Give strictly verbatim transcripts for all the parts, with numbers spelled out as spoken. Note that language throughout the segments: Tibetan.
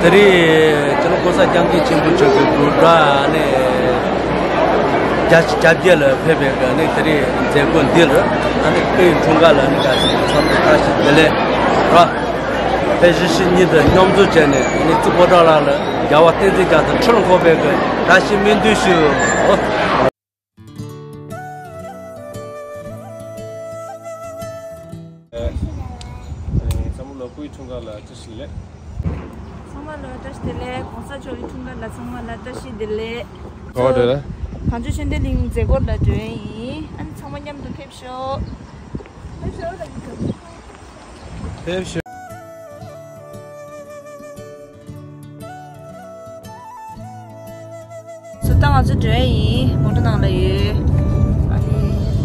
དེ་རིང་སྤྱི་ནོར་༸གོང་ས་༸སྐྱབས་མགོན་ཆེན་པོ་མཆོག་གི་དགུང་གྲངས་ཨ་ནི་བརྒྱད་ཅུ་གྱ་བརྒྱད་ལ་ཕེབས་པའི་ཨ་ནི་དེ་རིང་མཛད་སྒོ་འདི་ལ་ཨ་ནི་སྐུའི་འཁྲུངས་སྐར་ལ་ཨ་ནི་བཀྲ་ཤིས་བདེ་ལེགས་རོ། ཕེབས་བཞུགས་ཉིན་དུ་མཉམ་འཛོམས་བྱས་ནས་ཨ་ནི་རྩིས་པོ་ཏྲ་ལགས་ལ་རྒྱལ་བ་བསྟན་འཛིན་རྒྱ་མཚོ་འཁྲུངས་ལོ་འཁོར་བའི་བཀྲ་ཤིས་སྨོན་འདུན་ཞུ། ཚང་མ་ལ་སྐུའི་འཁྲུངས་སྐར་ལ་བཀྲ་ཤིས་བདེ་ལེགས། ཚང་མ་ལ་བཀྲ་ཤིས་བདེ་ལེགས། ༸གོང་ས་མཆོག་གི་འཁྲུངས་སྐར་ལ་ཚང་མ་ལ་བཀྲ་ཤིས་བདེ་ལེགས། ག་བ་འགྲོ་རེད། གངས་ལྗོངས་ཤེས་ལྡན་གླིང་མཛད་སྒོ་ལ་འགྲོ་ཡིན། ཨ་ནི་ཚང་མ་མཉམ་དུ་ཕེབས་ཤོག་ཕེབས་ཤོག་ཕེབས་ཤོག་སུ་ད་ང་ཚོ་འགྲོ་ཡ་ཡིན། མོ་ཊ་ནང་ལ་ཡོད། ཨ་ནི་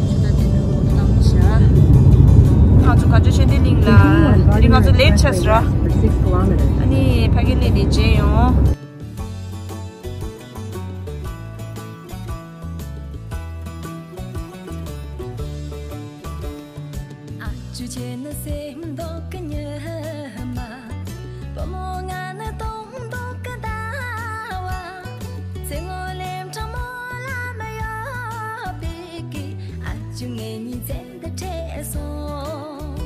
ཇུ་ད་དེ་ནས་མོ་ཊ་ནང་ལ་བཞག་ང་ཚོ་གངས་ལྗོངས་ཤེས་ལྡན་གླིང་ལ་དེ་རིང་ང་ཚོ་ལེ་ཊི་ཆགས་སོང་ར། ཨ་ནི་ཕ་གི་ལས་ནས་མཇལ་ཡོང་། ཨ་ཅུ་ཁྱེད་ནི་སེམས་མདོག་གི་ཉི་མ། བུ་མོ་ང་ནི་དུང་མདོག་གི་ཟླ་བ། ཚེ་སྔོན་ལས་འཕྲང་མོ་ལ་མི་ཡོད་པའི་གི། ཨ་ཅུ་ངེད་གཉིས་ཚེ་འདི་འཕྲད་སོང་།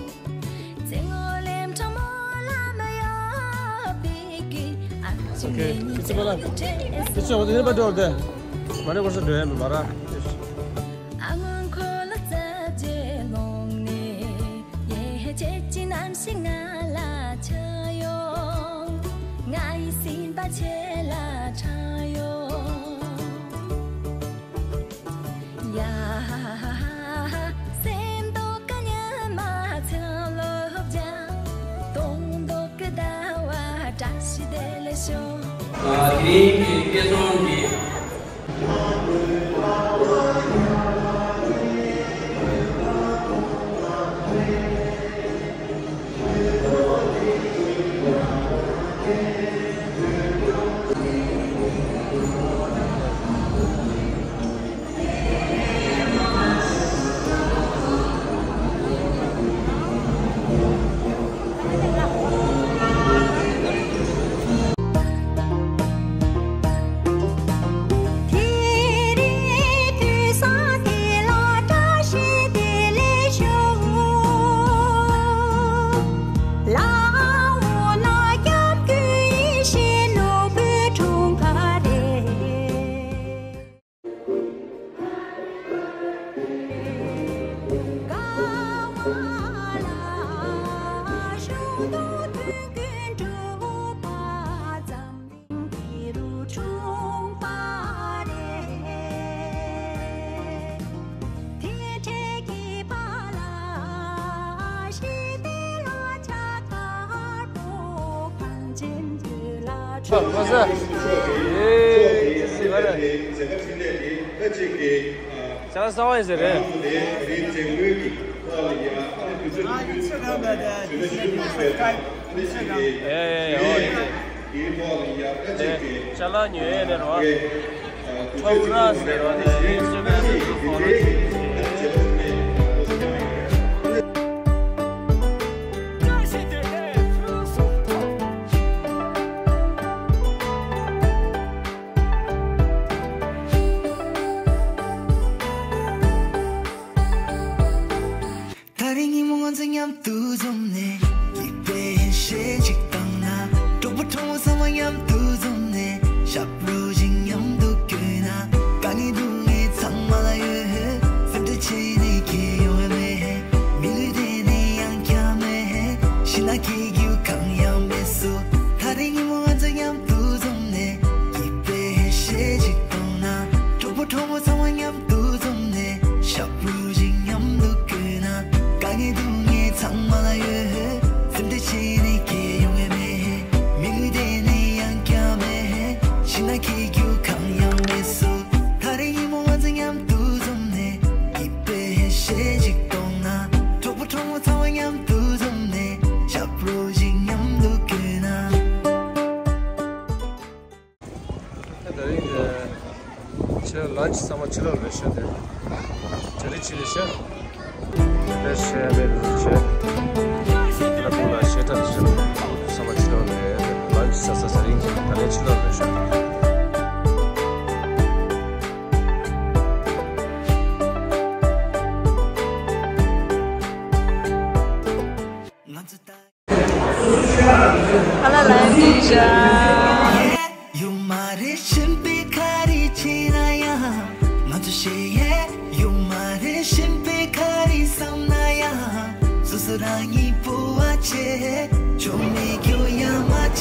ཚེ་སྔོན་ལས་འཕྲང་མོ་ལ་མི་ཡོད་པའི་གི། ཨ་ཅུ་ངེད་གཉིས་ཚེ་འདི་འཕྲད་སོང་། ཨ་སྔོན་ཁོ་ལ་རྩ་བརྒྱད་ལོང་ནས། ཡེ་ཁྱེད་ཀྱི་རྣམ་ཤེས་ང་ལ་ཆགས་ཡོང་། ང་ཡི་སེམས་པ་ཁྱེད་ལ་འཁྲང་ཡོང་། ཡ། སེམས་མདོག་གི་ཉི་མ་ཚེ་ལོ་བརྒྱ། དུང་མདོག་གི་ཟླ་བ་བཀྲ་ཤིས་བདེ་ལེགས་ཤོག་དེ་རིང་གི་སྐལ་བཟང་གི་ཡེ་ཡེ་ཡེ། ཅ་ལག་ཉོ་ཡས་ནས་རོ། ཁྲོམ་ར་ཟེར་བ་དེ་ཨིན་སི་ཊ་གྷ་རམ་དུ་ཕོ་ལོ་བྱེད་ཀྱི་ཡོད། ད་རེས་ཉིན་མོ་ང་ཚོ་མཉམ་དུ་འཛོམས་ནས། སྐྱིད་པའི་ཡིད་ཆེས་ཅིག་བཏང་ན། གྲོགས་པོ་གྲོགས་མོ་ཚང་མ་མཉམ་དུ་འཛོམས་ནས། ཞབས་བྲོ་ཞིག་མཉམ་དུ་བརྐོས་ན། དཀའ་ངལ་སྡུག་བསྔལ་ཚང་མ་ལ་ཡོད། སེམས་ཁྲལ་བྱས་ནས་ཁྱད་ཡོང་བ་མེད། མི་ལུས་དེ་ནི་ཡང་བསྐྱར་མེད། ཤི་ན་སྐྱེ་རྒྱུ་གང་ཡང་མེད་སོ། ད་རེས་ཉིན་མོ་ང་ཚོ་མཉམ་དུ་འཛོམས་ནས། སྐྱིད་པའི་ཡིད་ཆེས་ཅིག་བཏང་ན། གྲོགས་པོ་གྲོགས་མོ་ཚང་མ་མཉམ་དུ་འཛོམས་ནས། ཞབས་བྲོ་ཞིག་མཉམ་དུ་བརྐོས་ན། དཀའ་ངལ་སྡུག་བསྔལ་ཚང་མ་ལ་ཡོད། སེམས་ཁྲལ་བྱས་ནས་ཁྱད་ཡོང་བ་མེད། མི་ལུས་དེ་ནི་ཡང་བསྐྱར་མེད། ཤི་ན་སྐྱེ་རྒྱུ་གང་ཡང་མེད་སོ། ད་རེས་ཉིན་མོ་ང་ཚོ་མཉམ་དུ་འཛོམས་ནས། སྐྱིད་པའི་ཡིད་ཆེས་ཅིག་བཏང་ན། གྲོགས་པོ་གྲོགས་མོ་ཚང་མ་མཉམ་དུ་འཛོམས་ནས། ཞབས་བྲོ་ཞིག་མཉམ་དུ་བརྐོས་ན། ད་རིང་ཕྱི་ལོགས་ལན་ཆི་ཚང་མ་ཕྱི་ལོགས་ལ་བྱས་ཏེ། གྲ་སྒྲིག་བྱས་ནས་བཞག་དེ་བྱས་མེད་པའི་བྱས། ལ་ཕུག་ལ་ཤེ་ཏྲ་བྱས། ཚང་མ་ཕྱི་ལོགས་ལ་ལན་ཆི་ཟ་ས་ཟ་རེད། ཨ་ལ་ལ་ཡ་ཡོད་མ་རེད། གཞན་པའི་ག་རེ་བྱས་ན་ཡང་། ང་ཚོ་ཞེ་ཡས་ཡོད་མ་རེད། གཞན་པའི་ག་རེ་བསམ་ན་ཡང་། སོ་སོ་རང་ཉིད་སྤོབས་པ་བྱེད། ཆོ་མེད་སྐྱོ་ཡ་མ་བྱེད།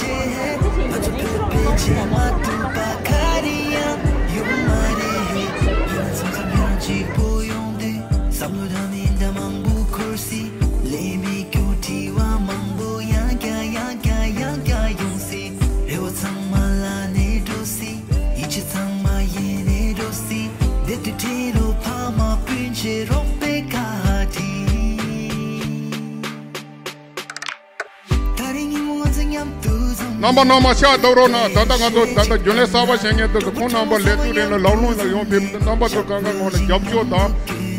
ང་ཚོ་བོད་པའི་བྱེད་མ་ཐུབ་པ་ག་རེ་ཡང་ཡོད་མ་རེད། ཡིན་ན་མཚམས་མཚམས་ཡང་གཅིག་པོ་ཡོང་དུས་བསམ་བློ་དང་མིང་བརྡ་མང་པོ་འཁོར་སྲིད། ལས་མེད་སྐྱོ་དྲི་བ་མང་པོ་ཡང་བསྐྱར་ཡང་བསྐྱར་ཡང་བསྐྱར་ཡོང་སྲིད། རེ་བ་ཚང་མ་ལ་ནས་འགྲོ་སྲིད། ཡིད་ཆེས་ཚང་མ་ཡེ་ནས་འགྲོ་སྲིད། བདེ་སྡུག་འཕྲད་རོགས། ཕ་མ་སྤུན་མཆེད་རོགས་པའི་བཀའ་དྲིན། ད་རིང་ཉིན་མོ་ང་ཚོ་མཉམ་དུ་འཛོམས། རྣམ་པ་རྣམ་པ་ཤ་སྟག་རོགས་གནང་། ད་ལྟ་ང་ཚོ་ད་ལྟ་རྒྱུན་ལས་གསར་པ་བྱེད་མཁན་དེ་ཚོ་ཁོང་རྣམ་པ་ལས་དུས་རིང་ལ་ལམ་ལྷོང་ལ་ཡོང་ཕེབས། རྣམ་པ་ཚོ་གང་ག་ངོས་ནས་རྒྱབ་སྐྱོར་དང་།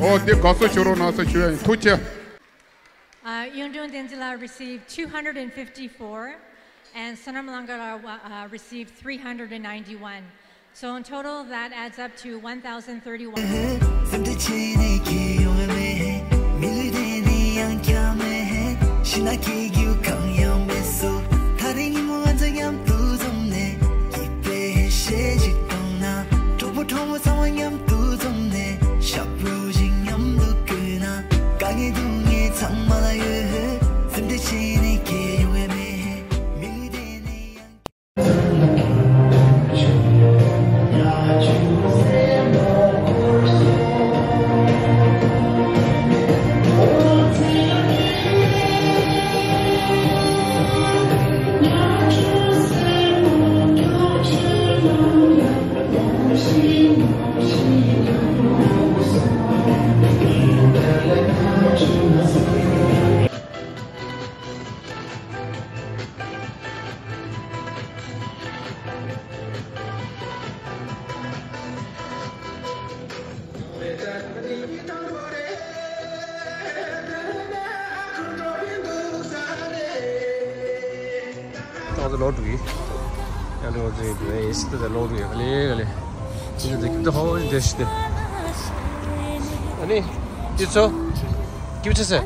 ཨོ་དེ་དགའ་བསུ་ཞུ་རོགས་གནང་ཟེར་ཞུ་ཡ་ཡིན། ཐུགས་རྗེ་ཆེ། Uh, Yungdrung Denzila received two hundred fifty-four, and Sonam Langara uh, received three hundred ninety-one. So in total, that adds up to one thousand thirty-one. སེམས་ཁྲལ་བྱས་ནས་ཁྱེད་ཡོང་བ་མེད། མི་ལུས་དེ་ནི་ཡང་བསྐྱར་མེད། ཤི་ན་སྐྱེ་རྒྱུ་གང་ཡང་མེད་སོ། ད་རེས་ཉིན་མོ་ང་ཚོ་མཉམ་དུ་འཛོམས་ནས། སྐྱིད་པའི་གཞས་ཤིག་གཏོང་ན། གྲོགས་པོ་གྲོགས་མོ་ཚང་མ་མཉམ་དུ་འཛོམས་ནས། ཞབས་བྲོ་ཞིག་མཉམ་དུ་བརྐོས་ན། དཀའ་ངལ་སྡུག་བསྔལ་ཚང་མ་ལ་ཡོད། སེམས་ཁྲལ་བྱས་ནས་ཁྱེད་ཡོང་བ་མེད། མི་ལུས་དེ་ནི་ཡང་། ཏང་ཙེ་ལོག་འགྲོ་གི། ཡང་འགྲོ་ཙེ་འགྲོ་ཡིན། སི་ཏ་ཙེ་ལོག་འགྲོ་ཡོད། ག་ལེ་ག་ལེ། ཅི་ཙེ་ཀིབ་ཏུ་ཧོ་འདྲ་ཞིག་ཏེ། ཨ་ནི་ཏི་ཚོ་ཀིབ་ཏུ་སེ། ད་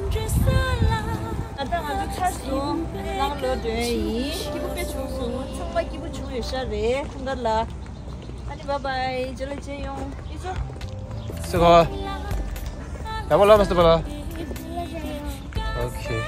ལྟ་ང་ཚོ་ཚར་སོང་། ནང་ལོག་འགྲོ་ཡིན། སྐྱིད་པོ་དཔེ་བྱུང་སོང་། ཚང་མ་སྐྱིད་པོ་བྱུང་ཡོད་ཤག་རེད། ཁམས་དར་ལ། ཨ་ནི་བཱའི་བཱའི། རྗེས་ལ་མཇལ་ཡོང་། ཨི་ཙོ། སུ་ཁ་བ། ཡག་པོ་ལབ་མ་སུ་པ་ལ། ཨོ་ཁེ།